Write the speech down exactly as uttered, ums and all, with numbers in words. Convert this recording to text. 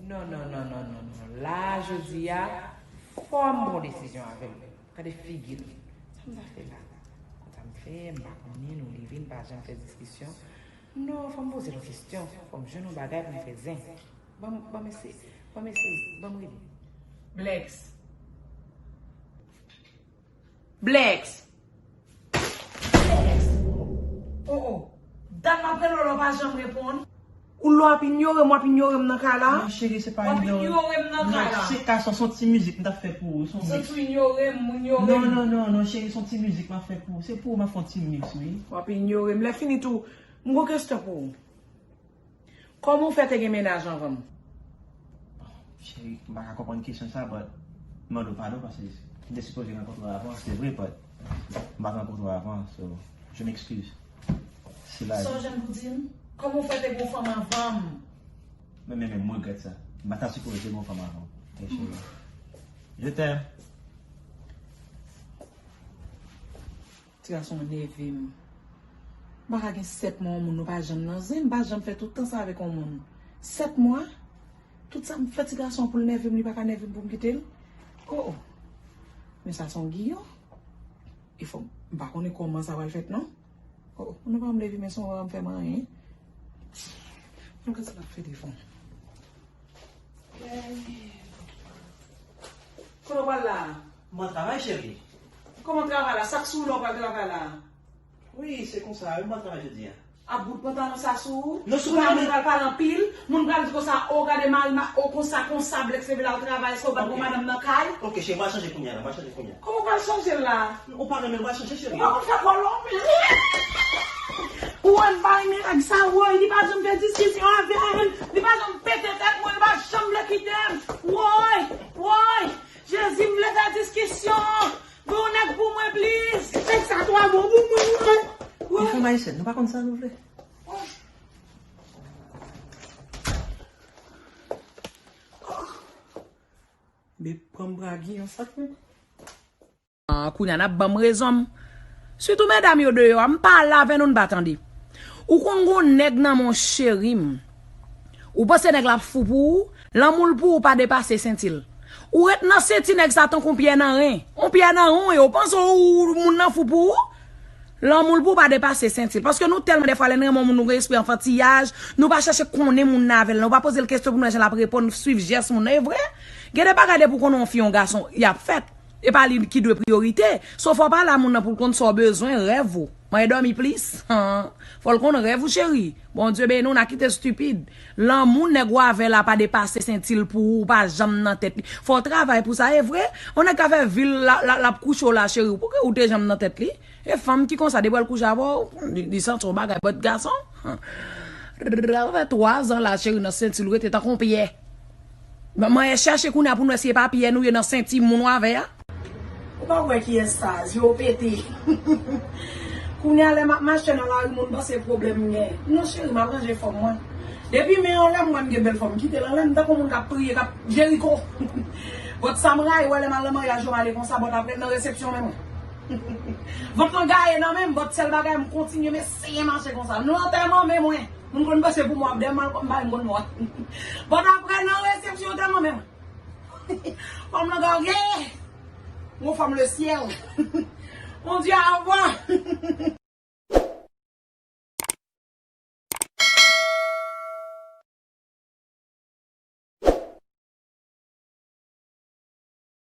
Non, non, non, non, non, non. La, jodi a, fò m pran desizyon avè l. Gade figi l. Sa m ta fè la? Konsa m fè, m pa konnen, nou leve, n pa janm fè diskisyon. Non, fò m poze l yon kesyon. Fò m jwenn yon bagay pou m fè zen. Ban m, ban m eseye, ban m eseye, ban m rele. Blex. Blex. Blex. Oh, oh. Dat m ap rele w la, w pa janm reponn. Ou lè w ap inyore m, w ap inyore m nan kay la? Non, cheri, se pa inyore. W ap inyore m nan kay la? Non, se ka, se yon ti mizik m t ap fè pou ou. Se yon miks. Ou inyore m, ou inyore m. Non, non, non, non, cheri, se yon ti mizik m ap fè pou ou. Se pou ou m ap fè yon ti miks, wi. W ap inyore m. Lè fini tou, m gon kesyon pou ou. Kòman w fè te gen mennaj anvan m? Bon, cheri, m pa ka konprann kesyon sa, but m mande w padon paske m te sipoze rankontre w avan, se vre, but m pa t rankontre w avan, so, je m'excuse. Se la. Sa w jwenn pou di m? Kòman w fè te gon fanm anvan m? Men, men, men, m regrèt sa. M pa ta sipoze te gon fanm avan w. Ok, cheri. Je t'aime. Ti gason an nève m. M pa ka gen sèt mwa yon moun nou pa janm nan zen, m pa janm fè tout tan sa avèk yon moun. Sèt mwa? Tout sa m fè ti gason an pou l nève m, li pa ka nève m pou m kite l? Oh, oh. Men sa se yon giyon. E fò m pa konnen kòman sa pral fèt non. Oh, oh, nou pa m leve men se yon m fè m anyen. Mwen gade sa l ap fè devan. Kote w pral la? M pral travay, cheri. Kòman travay la? Sa k sou ou la w pral travay la? Wi, se konsa, wi, m pral travay jodi a. A bout pantalon sa sou ou? Non, sou pa moun pral pale anpil, moun pral di konsa, o, gade mari, ma, o, konsa, konsa, Blex leve l al travay, èske w pa t gon madanm nan kay? Ok, cheri, m pral chanje kounye a la, m pral chanje kounye a. Kòman w pral chanje l la? Ou pa renmen l, m pral chanje, cheri. Ou pa konn fè kòlonm? Ou wè m pa renmen nèg sa, woy, li pa janm fè diskisyon avè m, li pa janm pete tèt mwen, li pa janm vle kite m. Woy, woy, Jezi, m vle fè diskisyon. Gon nèg pou mwen, please. Nèg sa twò bon pou mwen, woy. Woy. Fanm ayisyèn, nou pa konn sa nou vle. Woy. Oh. Men pran m bragi yon sak menm. Ah, kounye a n ap ban m rezon m. Sitou medam yo deyò a, m pale avè nou, n pa tande. Ou konn gon nèg nan men w cheri m. Ou panse nèg la ap fou pou ou? Lanmou l pou ou pa depase senti l. Ou ret nan senti nèg sa tankou yon pyè nan ren. Yon pyè nan ren w ye, ou panse ou, ou, moun nan fou pou ou? Lanmou l pou ou pa depase senti l. Paske nou tèlman dèfwa lè n renmen yon moun, nou gen espri anfantiyaj, nou pa chèche konnen moun nan avè l, nou pa poze l kesyon pou nou wè jan l ap reponn, swiv jès moun nan, e vre. Gen de bagay depi w konnen yon fi, yon gason, y ap fèt. E pa li ki dwe priyorite. So fò w pale a moun nan pou l konn sa w bezwen, rèv ou. Manyen dòmi plis. Fò l konn rèv ou, cheri. Bondye beni w, n a kite stipid. Lanmou nèg ou avè la pa depase senti l pou ou, ou pa janm nan tèt li. Fò w travay pou sa, e vre. Yon nèg ka fè vi l, l a, l a, l ap kouche w la, cheri. Pouki ou te janm nan tèt li? E fanm ki konsa, depi w al kouche avè w, li, li santi yon bagay, but gason. L ap fè twa zan la, cheri, nan senti l, ou rete tankou yon pyè. Manyen chèche kounye a pou n wè si e pa pyè nou ye nan senti moun w avè a. Ou pa wè kiyès sa, zye w pete. Kounye a lè m ap mache nan lari, moun panse pwoblèm m gen. Non, cheri, m ap ranje fòm mwen. Depi men anlè m, m wè m gen bèl fòm, m kite l anlè m, tankou moun k ap priye, k ap Jeriko. But sa m rayi wè lè m al nan maryaj yo, m ale konsa, but apre nan resepsyon, men mwen. Vant lan gaye nan men m, but sèl bagay, m kontinye, m eseye mache konsa. Nan antèman, men mwen. Moun konn panse pou mwen, dèyè m al, m pa menm konn mwen. But apre nan resepsyon, antèman, men mwen. Fanm lan gage. Yon fanm le ciel. Mon Dieu, au revoir.